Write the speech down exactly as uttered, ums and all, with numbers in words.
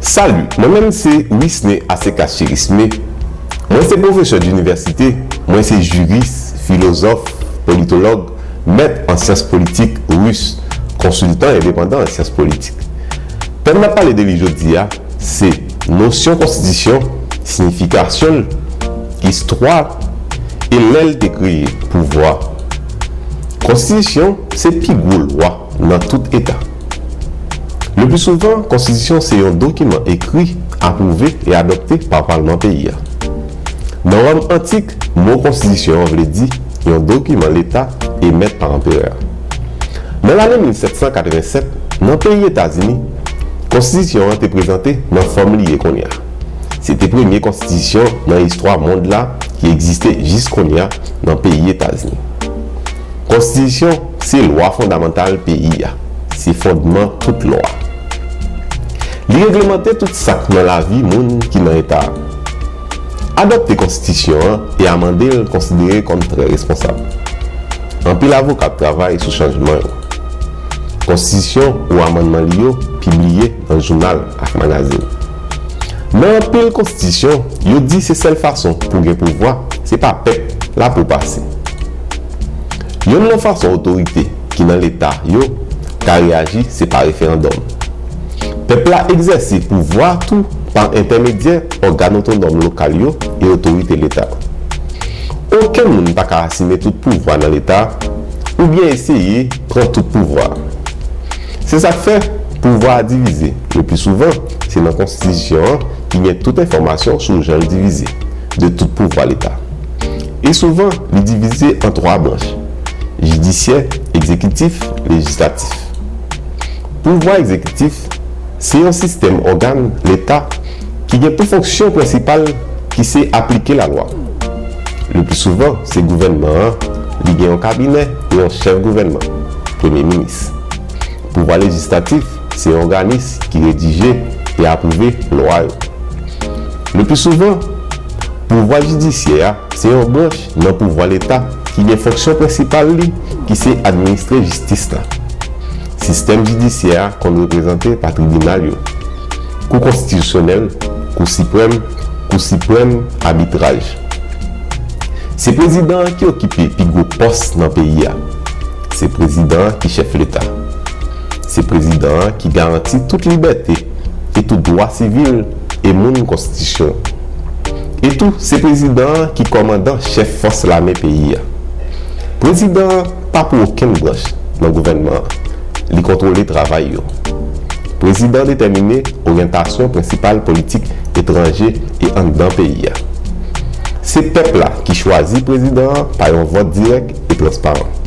Salut, mwen menm se Wisne Aseka Chirisme. Mwen se pwofesè dinivèsite, mwen se jiris, filozòf, politològ, mèt an syans politik ris, konsiltan endepandan an syans politik. Tèm n ap pale de li jodi a, se nosyon konstitisyon, siyifikasyon l, istwa l, e lè l te kreye, pouvwa. Konstitisyon se pi gwo lwa nan tout eta. Le pli souvan, konstitisyon se yon dokiman ekri, apwouve e adopte pa palman peyi a. Nan Wòm antik, mo konstitisyon an vle di yon dokiman leta emèt pa anperè a. Nan lane mil sèt san katrevennsèt, nan peyi Etazini, konstitisyon an te prezante nan fòm li ye kounye a. Se te premye konstitisyon nan istwa mond la ki egziste jis kounye a nan peyi Etazini. Konstitisyon se lwa fondamantal peyi a, se fondman tout lwa. Li reglemante tout sa k nan lavi moun ki nan eta a. Adopte konstitisyon an e amande l konsidere kòm trè responsab. Anpil avoka ap travay sou chanjman yo. Konstitisyon ou amannman li yo pibliye nan jounal ak magazin. Nan anpil konstitisyon, yo di se sèl fason pou gen pouvwa, se pa pèp la pou pase. Yonn nan fason otorite ki nan leta yo ka reyaji se pa referandòm. Pèp la egzèse pouvwa tou pa entèmedyè ògàn otonòm lokal yo e otorite leta. Okenn moun pa ka asime tout pouvwa nan leta oubyen eseye pran tout pouvwa. Se sa k fè pouvwa a divize. Le pli souvan, se nan konstitisyon an ki gen tout enfòmasyon sou jan l divize, de tout pouvwa leta. E souvan, li divize an twa branch: jidisyè, egzekitif, lejislatif. Pouvwa egzekitif se yon sistèm ògàn leta ki gen pou fonksyon prensipal ki se aplike lalwa. Le pli souvan, se gouvènman an, li gen yon kabinè e yon chèf gouvènman, premye minis. Pouvwa lejislatif se yon òganis ki redije e apwouve lwa yo. Le pli souvan, pouvwa jidisyè a se yon branch nan pouvwa leta ki gen fonksyon prensipal li ki se administre jistis la. Sistèm jidisyè a konn reprezante pa tribinal yo, Kou Konstitisyonèl, Kou Siprèm, Kou Siprèm, abitraj. Se prezidan an ki okipe pi gwo pòs nan peyi a. Se prezidan an ki chèf leta. Se prezidan an ki garanti tout libète e tout dwa sivil e moun konstitisyon. E tou, se prezidan an ki kòmandan chèf fòs lame peyi a. Prezidan an pa pou okenn branch nan gouvènman an. Li kontwole travay yo. Prezidan an detèmine oryantasyon prensipal politik etranje e anndan peyi a. Se pèp la ki chwazi prezidan an pa yon vòt dirèk e transparan.